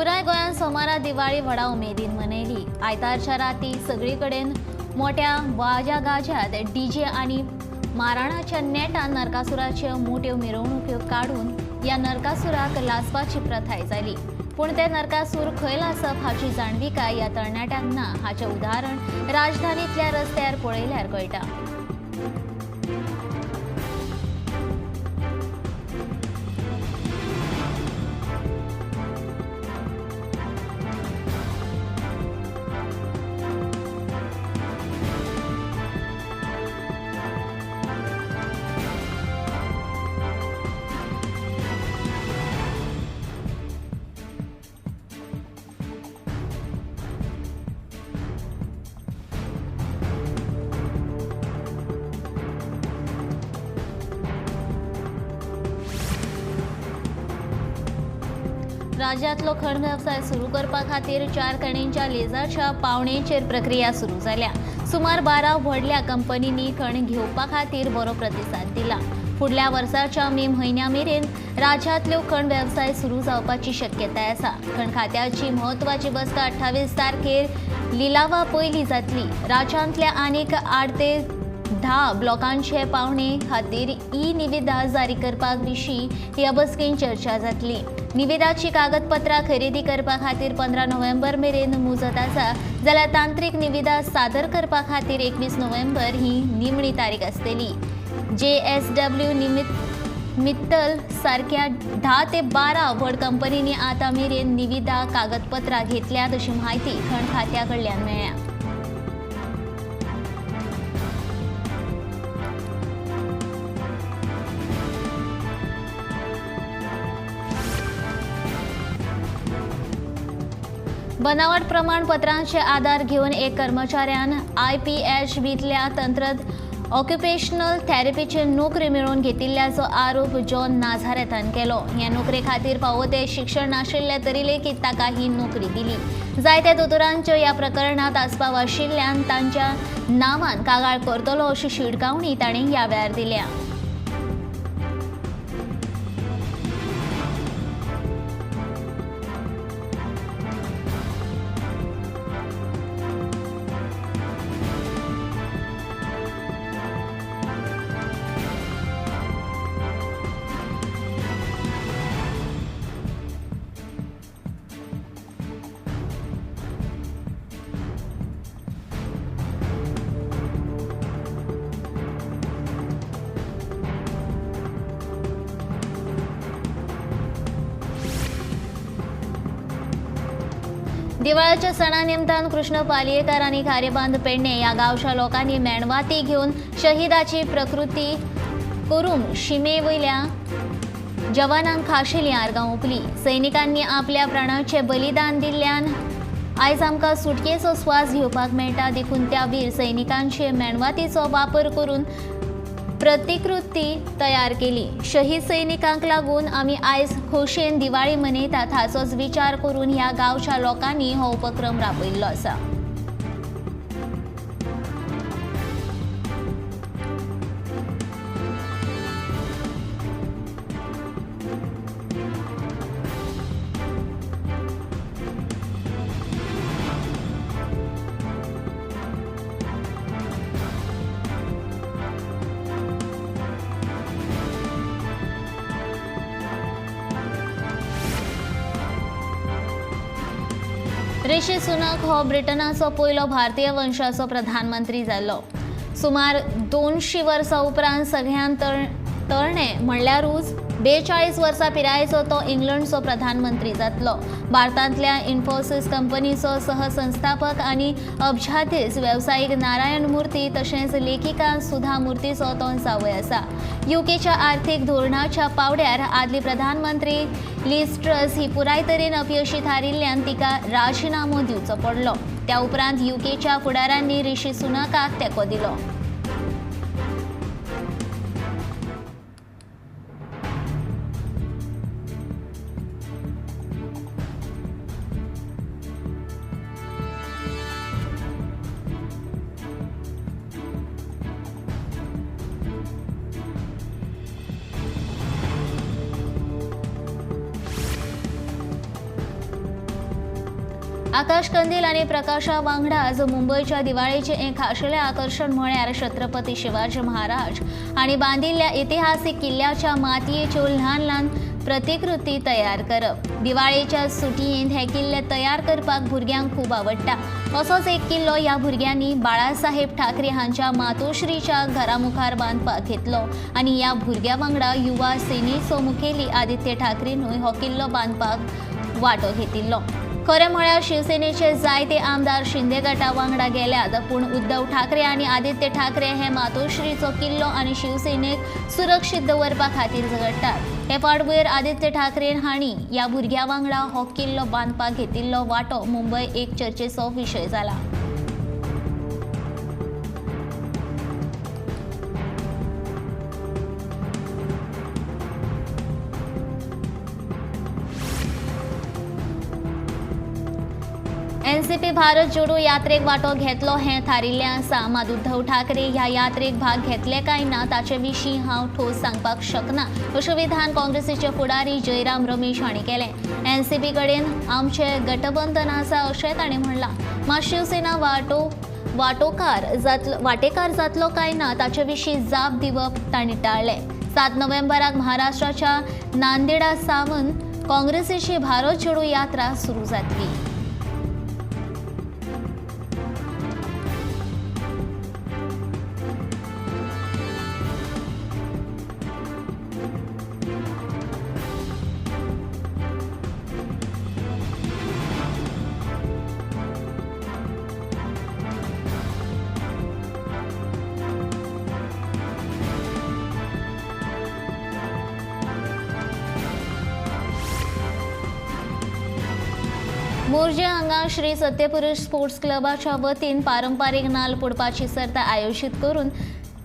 पुराय गोंयांत सोमारा दिवाळी व्हडा उमेदीन मनयली. आयतारच्या राती सगळी कडेन मोठ्या वाजा गाज्यात डीजे आनी माराणाच्या नेटान नरकासुराच्यो मोट्यो मिरवणुक्यो काडून ह्या नरकासुराक लासपाची प्रथाय जाली. पूण ते नरकासूर खंय लासप हाची जाणविकाय ह्या तरणाट्यांक ना हाचें उदाहरण राजधानींतल्या रस्त्यार पळयल्यार कळटा. राज्यांतलो खण वेवसाय सुरू करपा खातीर 4 खणींच्या लेजाच्या पावणेचेर प्रक्रिया सुरू जाल्या. सुमार 12 व्हडल्या कंपनींनी खण घेवपा खातीर बरो प्रतिसाद दिला. फुडल्या वर्साच्या मे म्हयन्या मेरेन राज्यांतल्यो खण वेवसाय सुरू जावपाची शक्यताय आसा. खण खात्याची म्हत्वाची बसका 28 तारखेर लिलावा पयलीं जातली. राज्यांतल्या आनीक 8 ते 10 ब्लॉकांचे पावणे खातीर ई निविदा जारी करपा विशीं ह्या बसकेन चर्चा जातली. निविदाची कागदपत्रां खरेदी करपा खातीर 15 नोव्हेंबर मेरेन मुजत आसा, जाल्यार तांत्रीक निविदा सादर करपा खातीर 21 नोव्हेंबर ही निमणी तारीख आसतली. JSW Mittal सारक्या 10 ते 12 व्हड कंपनींनी आतां मेरेन निविदा कागदपत्रां घेतल्यात अशी म्हायती खण खात्या कडल्यान मेळ्ळ्या. बनावट प्रमाणपत्रांचे आधार घेवन एक कर्मचाऱ्यान IPHBतल्या तंत्रज्ञ ऑक्युपेशनल थेरपीची नोकरी मेळोवन घेतिल्ल्याचो आरोप जॉन नाझारेथान केलो. ह्या नोकरे खातीर फावो ते शिक्षण नाशिल्ले तरी लेगीत ताका ही नोकरी दिली. जायत्या दोतोरांच्यो ह्या प्रकरणांत आस्पाव आशिल्ल्यान तांच्या नांवान कागाळ करतलो अशी शिटकावणी ताणें ह्या वेळार दिल्या. दिवाळीच्या सणा निमतान कृष्ण पालयेकर आनी खारेबांद पेडणे ह्या गांवच्या लोकांनी मेणवाती घेवन शहीदाची प्रकृती करून शिमे वयल्या जवानांक खाशेली आर्गां ओंपली. सैनिकांनी आपल्या प्राणाचें बलिदान दिल्ल्यान आयज आमकां सुटकेचो स्वास घेवपाक मेळटा, देखून त्या वीर सैनिकांचे मेणवातीचो वापर करून प्रतिकृती तयार केली. शहीद सैनिकांक लागून आमी आयज खोशयेन दिवाळी मनयतात हाचोच विचार करून ह्या गांवच्या लोकांनी हो उपक्रम राबयिल्लो आसा. ऋषी सुनक हो ब्रिटनाचो पयलो भारतीय वंशाचो प्रधानमंत्री जाल्लो. सुमार 200 वर्सां उपरांत सगळ्यांत तरणे म्हणल्यारूच 42 वर्सां पिरायेचो तो इंग्लंडचो प्रधानमंत्री जातलो. भारतांतल्या इन्फोसिस कंपनीचो सहसंस्थापक आनी अब्जाधीश वेवसायीक नारायण मूर्ती तशेंच लेखिका सुधा मूर्तीचो तो जावय आसा. युकेच्या आर्थीक धोरणाच्या पावड्यार आदली प्रधानमंत्री लिझ ट्रस ही पुराय तरेन अपयशी थारिल्ल्यान तिका राजिनामो दिवचो पडलो. त्या उपरांत युकेच्या फुडारांनी ऋषी सुनकाक तेंको दिलो. आकाश कंदील आनी प्रकाशा वांगडाच मुंबयच्या दिवाळेचें एक खाशेलें आकर्शण म्हळ्यार छत्रपती शिवाजी महाराज आनी बांदिल्ल्या इतिहासीक किल्ल्याच्या मातयेच्यो ल्हान ल्हान प्रतिकृती तयार करप. दिवाळेच्या सुटयेंत हे किल्ले तयार करपाक भुरग्यांक खूब आवडटा. असोच एक किल्लो ह्या भुरग्यांनी बाळासाहेब ठाकरे हांच्या मातोश्रीच्या घरा मुखार बांदपाक घेतलो आनी ह्या भुरग्यां वांगडा युवा सेनेचो मुखेली आदित्य ठाकरेनूय हो किल्लो बांदपाक वांटो घेतिल्लो. खरें म्हळ्यार शिवसेनेचे जायते आमदार शिंदे गटा वांगडा गेल्यात, पूण उद्धव ठाकरे आनी आदित्य ठाकरे हे मातोश्रीचो किल्लो आनी शिवसेनेक सुरक्षीत दवरपा खातीर झगडटात. हे फाटभुंयेर आदित्य ठाकरे हांणी ह्या भुरग्यां वांगडा हो किल्लो बांदपाक घेतिल्लो वांटो मुंबय एक चर्चेचो विशय जाला. एनसीपी भारत जोडो यात्रेक वांटो घेतलो हें थारिल्लें आसा. मात उद्धव ठाकरे ह्या यात्रेक भाग घेतले काय ना ताचे विशीं हांव ठोस सांगपाक शकना अशें विधान काँग्रेसीचे फुडारी जयराम रमेश हांणी केलें. एनसीपी कडेन आमचें गटबंधन आसा अशें ताणें म्हणलां. मात शिवसेना वांटेकार जातलो काय ना ताचे विशीं जाप दिवप तांणी टाळ्ळें. 7 नोव्हेंबराक महाराष्ट्राच्या नांदेडा सावन काँग्रेसीची भारत जोडो यात्रा सुरू जातली. मोरजे हांगा श्री सत्यपुरुष स्पोर्ट्स क्लबाच्या वतीन पारंपारीक नाल फोडपाची सर्त आयोजीत करून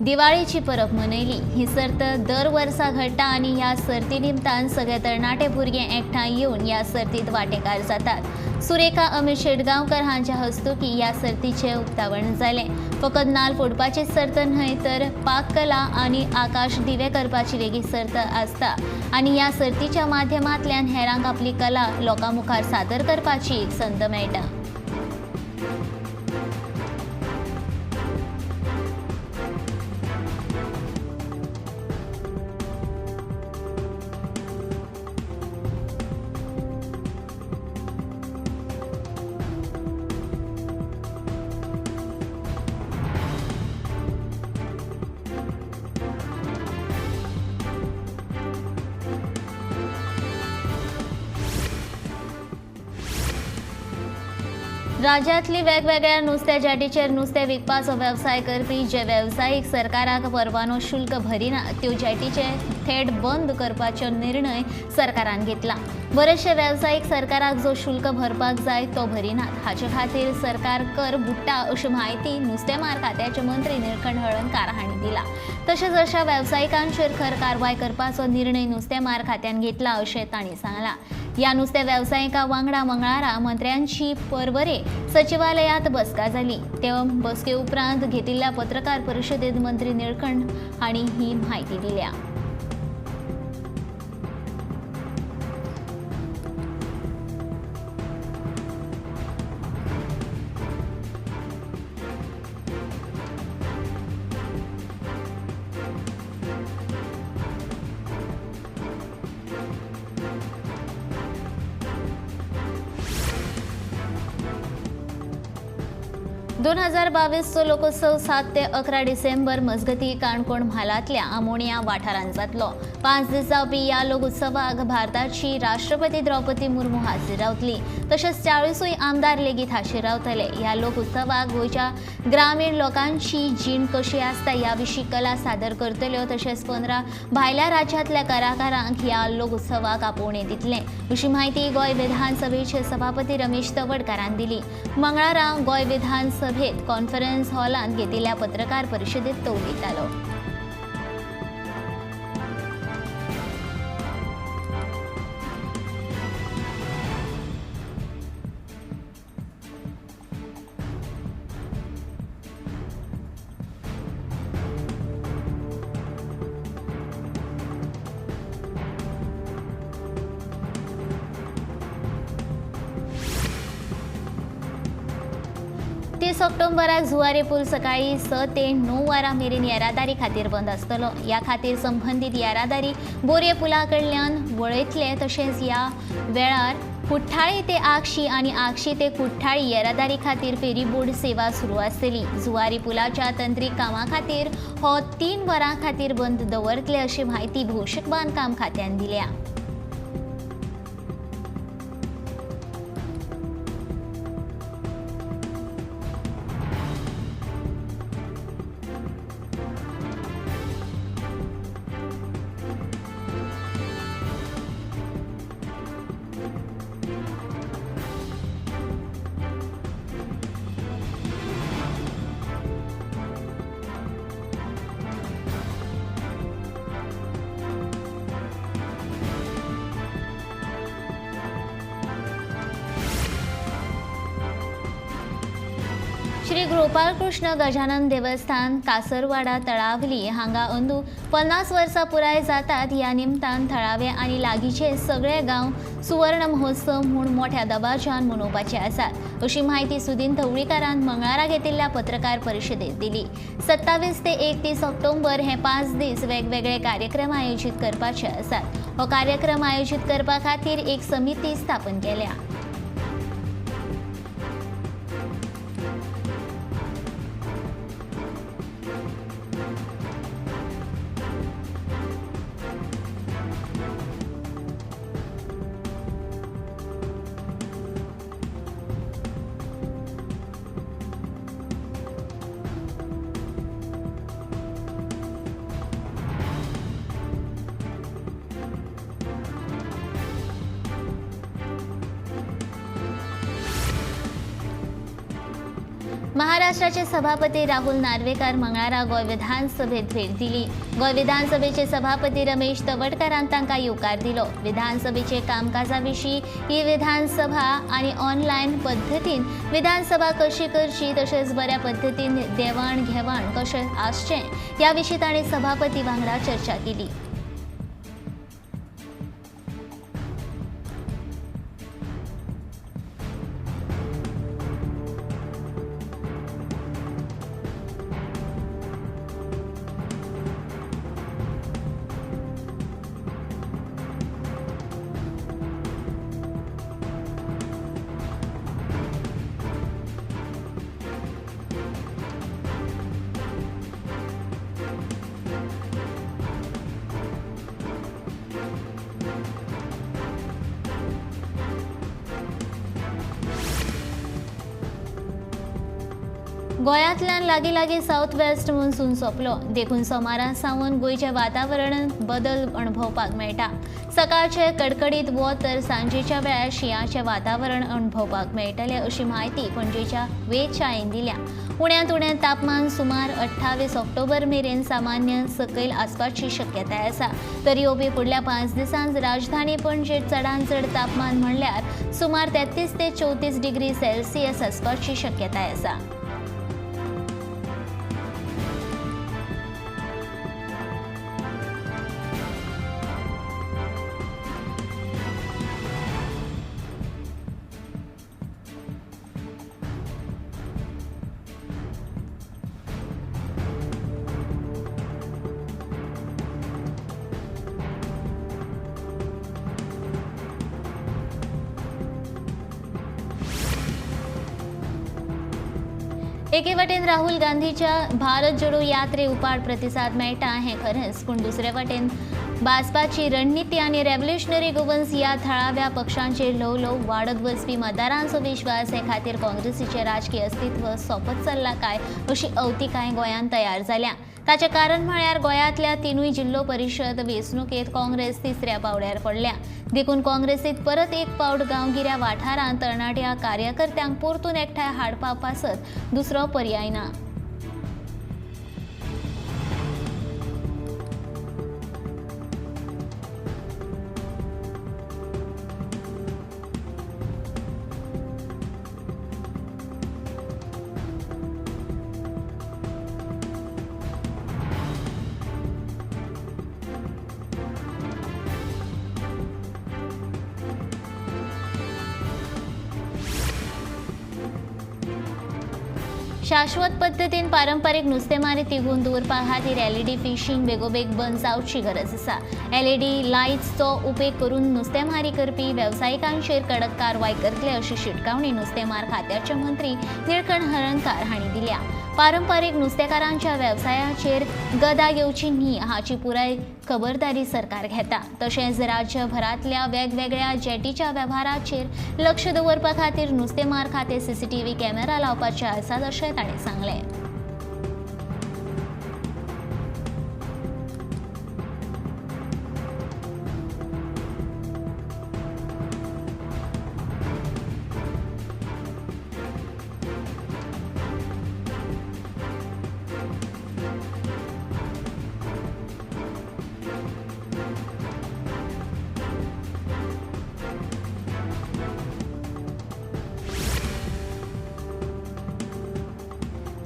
दिवाळीची परब मनयली. ही सर्त दर वर्सा घडटा आनी ह्या सर्ती निमतान सगळे तरणाटे भुरगे एकठांय येवन ह्या सर्तीत वांटेकार जातात. सुरेखा अमित शेटगांवकर हांच्या हस्तुकी ह्या सर्तीचें उक्तावण जालें. फकत नाल फोडपाची सर्त न्हय तर पाककला आनी आकाश दिवे करपाची लेगीत सर्त आसता आनी ह्या सर्तीच्या माध्यमांतल्यान हेरांक आपली कला लोकां मुखार सादर करपाची एक संद मेळटा. राज्यांतली वेगवेगळ्या नुस्त्या जेटीचेर नुस्तें विकपाचो वेवसाय करपी जे वेवसायीक सरकाराक परवानो शुल्क भरिना त्यो जेटीचे थेट बंद करपाचो निर्णय सरकारान घेतला. बरेचशे वेवसायीक सरकाराक जो शुल्क भरपाक जाय तो भरिनात. हाचे खातीर सरकार कर बुडटा अशी म्हायती नुस्तेमार खात्याचे मंत्री निळकंठ हळर्णकार हांणी दिला. तशेंच अशा वेवसायिकांचेर खर कारवाय करपाचो निर्णय नुस्तेमार खात्यान घेतला अशें तांणी सांगलां. ह्या नुस्तें वेवसायिकां वांगडा मंगळारा मंत्र्यांची परवरे सचिवालयात बसका जाली. ते बसके उपरांत घेतिल्ल्या पत्रकार परिशदेत मंत्री निळकंठ हांणी ही म्हायती दिल्या. दोन 2022 चो लोकोत्सव 7 ते 11 डिसेंबर मजगती काणकोण म्हालांतल्या आमोणया वाठारांत जातलो. 5 दीस जावपी ह्या लोकोत्सवाक भारताची राष्ट्रपती द्रौपदी मुर्मू हाजीर रावतली. तशेंच 40 आमदार लेगीत हाजीर रावतले. ह्या लोकोत्सवाक गोंयच्या ग्रामीण लोकांची जीण कशी आसता ह्या विशीं कला सादर करतल्यो. तशेंच 15 भायल्या राज्यांतल्या कलाकारांक ह्या लोकोत्सवाक आपोवणें दितलें अशी म्हायती गोंय विधानसभेचे सभापती रमेश तवडकारान दिली. मंगळारा गोंय विधानसभेत कॉन्फरन्स हॉलांत घेतिल्ल्या पत्रकार परिशदेत तो उलयतालो. 31 ऑक्टोबराक जुवारी पूल सकाळी 6 ते 9 वरां मेरेन येरादारी खातीर बंद आसतलो. ह्या खातीर संबंदीत येरादारी बोरये पुला कडल्यान वळयतले. तशेंच ह्या वेळार कुठ्ठाळी ते आगशी आनी आगशी ते कुठ्ठाळी येरादारी खातीर फेरीबोट सेवा सुरू आसतली. जुवारी पुलाच्या तंत्रीक कामा खातीर हो 3 वरां खातीर बंद दवरतले अशी म्हायती भौशीक बांदकाम खात्यान दिल्या. श्री गोपाळकृष्ण गजानन देवस्थान कासरवाडा तळावली हांगा अंदू 50 वर्सां पुराय जातात. ह्या निमतान थळावे आनी लागींचे सगळे गांव सुवर्ण महोत्सव म्हूण मोठ्या दबाज्यान मनोवपाचे आसात अशी म्हायती सुदीन धवळीकारान मंगळारा घेतिल्ल्या पत्रकार परिशदेत दिली. 27 ते 31 ऑक्टोबर हे 5 दीस वेगवेगळे कार्यक्रम आयोजीत करपाचे आसात. हो कार्यक्रम आयोजीत करपा खातीर एक समिती स्थापन केल्या. महाराष्ट्राचे सभापती राहुल नार्वेकर मंगळारा गोंय विधानसभेत भेट दिली. गोंय विधानसभेचे सभापती रमेश तवडकारान तांकां येवकार दिलो. विधानसभेचे कामकाजा विशीं ही विधानसभा आनी ऑनलायन पद्दतीन विधानसभा कशी करची तशेंच बऱ्या पद्दतीन देवाण घेवाण कशें आसचें ह्या विशीं तांणी सभापती वांगडा चर्चा केली. गोंयांतल्यान लागीं लागीं सावथ वेस्ट मॉन्सून सोंपलो देखून सोमारा सावन गोंयचें वातावरण बदल अणभवपाक मेळटा. सकाळचे कडकडीत वत तर सांजेच्या वेळार शिंयाचें वातावरण अणभवपाक मेळटलें अशी म्हायती पणजेच्या वेधशाळेन दिल्या. उण्यांत उणें तापमान सुमार 28 ऑक्टोबर मेरेन सामान्य सकयल आसपाची शक्यताय आसा. तर येवपी फुडल्या 5 दिसांत राजधानी पणजे चडांत चड तापमान म्हणल्यार सुमार 33 ते 34 डिग्री सेल्सियस आसपाची शक्यताय आसा. एके वटेन राहुल गांधीच्या भारत जोडो यात्रे उपाट प्रतिसाद मेळटा हें खरेंच, पूण दुसरे वटेन भाजपाची रणनिती आनी रेव्होल्युशनरी गोवन्स ह्या थळाव्या पक्षांचेर ल्हव ल्हव वाडत वचपी मतदारांचो विश्वास हे खातीर काँग्रेसीचें राजकीय अस्तित्व सोंपत चल्लां काय अशी अवतिकाय गोंयांत तयार जाल्या. ताचें कारण म्हळ्यार गोंयांतल्या 3 जिल्लो परिशद वेंचणुकेंत काँग्रेस तिसऱ्या पावड्यार पडल्या. देखून काँग्रेसीत परत एक पावट गांवगिऱ्या वाठारांत तरणाट्या कार्यकर्त्यांक परतून एकठांय हाडपा पासत दुसरो पर्याय ना. शाश्वत पद्दतीन पारंपारीक नुस्तेमारी तिगून दवरपा खातीर एलईडी फिशींग बेगोबेग बंद जावची गरज आसा. एलईडी लायट्सचो उपेग करून नुस्तेमारी करपी वेवसायिकांचेर कडक कारवाय करतले अशी शिटकावणी नुस्तेमार खात्याचे मंत्री निळकंठ हळर्णकार हांणी दिल्या. पारंपारीक नुस्तेकारांच्या वेवसायाचेर गदा येवची न्ही हाची पुराय खबरदारी सरकार घेता. तशेंच राज्यभरांतल्या वेगवेगळ्या जेटीच्या वेव्हाराचेर लक्ष दवरपा खातीर नुस्तेमार खातें सीसीटीव्ही कॅमेरा लावपाचे आसात अशें ताणें सांगलें.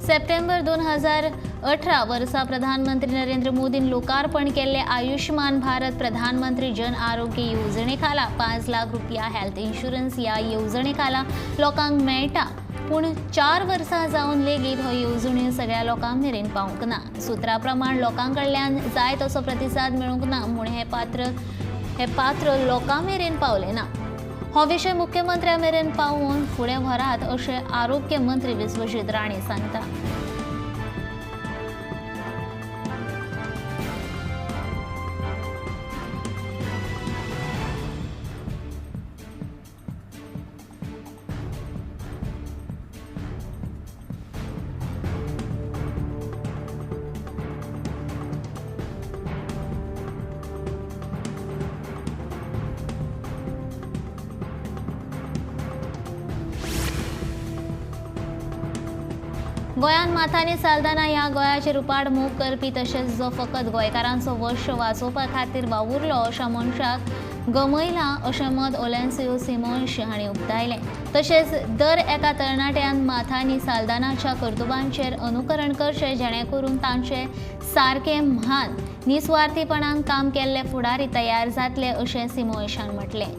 सप्टेंबर 2018 वर्सा प्रधानमंत्री नरेंद्र मोदीन लोकार्पण केल्ले आयुष्मान भारत प्रधानमंत्री जन आरोग्य येवजणे खाला 5 लाख रुपया हेल्थ इन्शुरन्स ह्या येवजणे खाला लोकांक मेळटा. पूण 4 वर्सां जावन लेगीत हो येवजण्यो सगळ्या लोकांक मेरेन पावूंक ना. सुत्रा प्रमाण लोकां कडल्यान जाय तसो प्रतिसाद मेळूंक ना म्हूण हे पात्र लोकां मेरेन पावलें ना. हो विशय मुख्यमंत्र्या मेरेन पावोवन फुडें व्हरात अशें आरोग्य मंत्री विश्वजीत राणे सांगता. गोंयांत माथानी साल्दाना ह्या गोंयाचेर उपाट मोग करपी तशेंच जो फकत गोंयकारांचो वंश वाचोवपा खातीर वावुरलो अशा मनशाक गमयला अशें मत ओलेन्सियो सिमोन्श हांणी उक्तायलें. तशेंच दर एका तरणाट्यान माथानी साल्दानाच्या कर्तुबांचेर अनुकरण करचें जेणे करून तांचे सारके म्हान निस्वार्थीपणान काम केल्ले फुडारी तयार जातले अशें सिमोन्शान म्हटलें.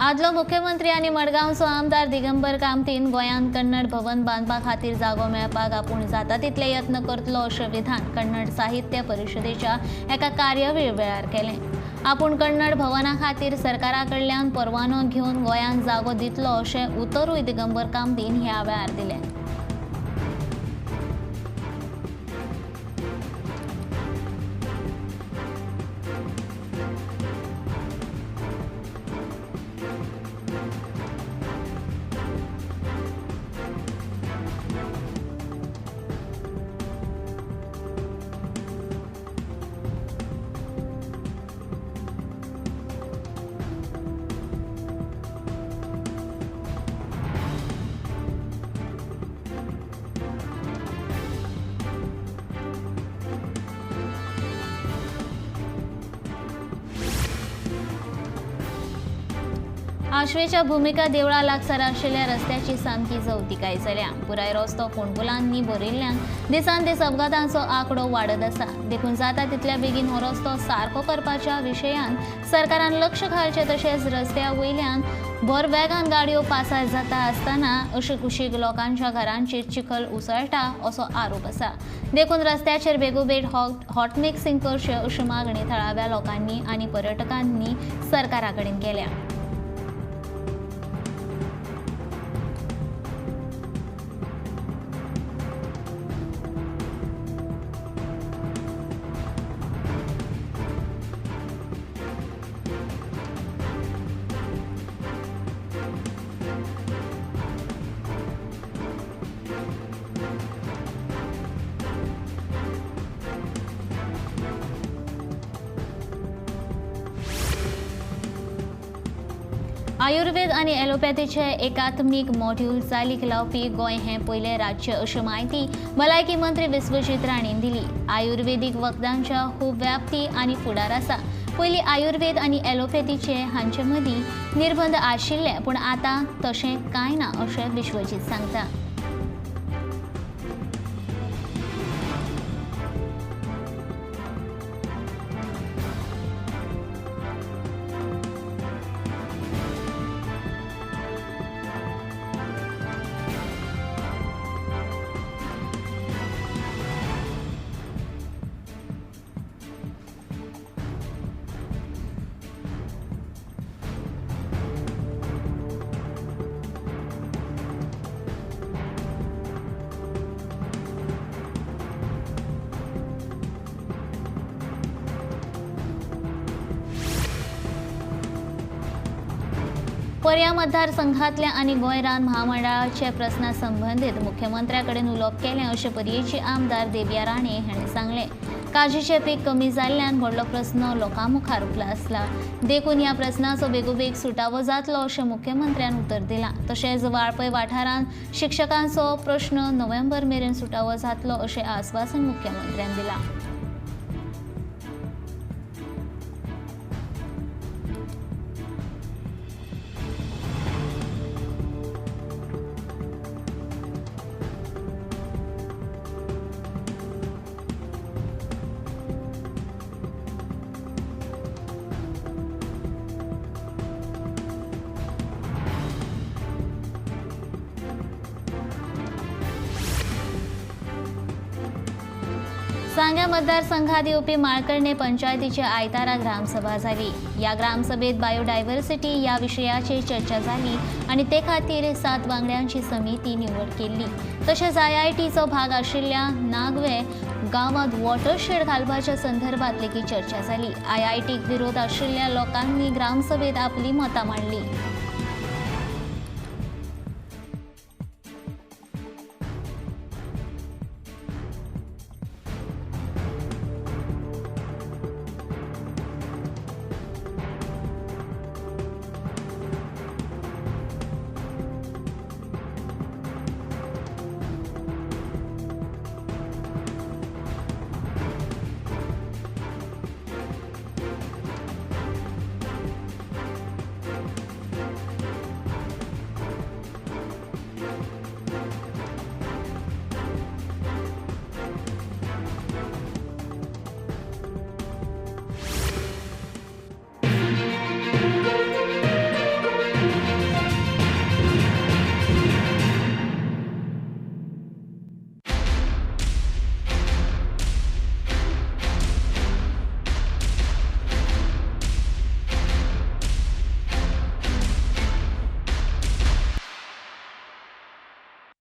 आदलो मुख्यमंत्री आनी मडगांवचो आमदार दिगंबर कामतीन गोंयांत कन्नड भवन बांदपा खातीर जागो मेळपाक आपूण जाता तितले यत्न करतलो अशें विधान कन्नड साहित्य परिशदेच्या एका कार्यावळी वेळार केलें. आपूण कन्नड भवना खातीर सरकारा कडल्यान परवानो घेवन गोंयांत जागो दितलो अशें उतरूय दिगंबर कामतीन ह्या वेळार दिलें. आश्वेच्या भूमिका देवळा लागसार आशिल्ल्या रस्त्याची सामकी जवतिकाय जाल्या. पुराय रस्तो फोंडकुलांनी भरिल्ल्यान दिसान दीस अपघातांचो आंकडो वाडत आसा. देखून जाता तितल्या बेगीन हो रस्तो सारको करपाच्या विशयान सरकारान लक्ष घालचें. तशेंच रस्त्या वयल्यान भर वेगान गाडयो पासार जाता आसतना अशे कुशीक लोकांच्या घरांचेर चिखल उसळटा असो आरोप आसा. देखून रस्त्याचेर बेगोबेग हॉट मिक्सिंग करचें अशी मागणी थळाव्या लोकांनी आनी पर्यटकांनी सरकारा कडेन केल्या. आयुर्वेद आनी एलोपॅथीचे एकात्मीक मॉड्यूल चालीक लावपी गोंय हें पयलें राज्य अशी म्हायती भलायकी मंत्री विश्वजीत राणेन दिली. आयुर्वेदीक वखदांच्या खूब व्याप्ती आनी फुडार आसा. पयलीं आयुर्वेद आनी एलोपॅथीचे हांचे मदीं निर्बंध आशिल्ले, पूण आतां तशें कांय ना अशें विश्वजीत सांगता. पर्या मतदारसंघातल्या आनी गोंय रान महामंडळाच्या प्रस्ना संबंदीत मुख्यमंत्र्या कडेन उलोवप केलें अशें पर्येची आमदार देविया राणे हांणी सांगलें. काजीचें पीक कमी जाल्ल्यान व्हडलो प्रस्न लोकां मुखार उप्रासला, देखून ह्या प्रस्नाचो बेगोबेग सुटावो जातलो अशें मुख्यमंत्र्यान उतर दिलां. तशेंच वाळपय वाठारांत शिक्षकांचो प्रस्न नोव्हेंबर मेरेन सुटावो जातलो अशें आस्वासन मुख्यमंत्र्यान दिलां. सांग्या मतदारसंघात येवपी माळकर्णे पंचायतीची आयतारा ग्रामसभा जाली. ह्या ग्रामसभेत बायोडायव्हर्सिटी ह्या विशयाचेर चर्चा जाली आनी ते खातीर 7 वांगड्यांची समिती निवड केल्ली. तशेंच आयआयटीचो भाग आशिल्ल्या नागवे गांवांत वॉटरशेड घालपाच्या संदर्भात लेगीत चर्चा जाली. आयआयटीक विरोध आशिल्ल्या लोकांनी ग्रामसभेत आपली मतां मांडली.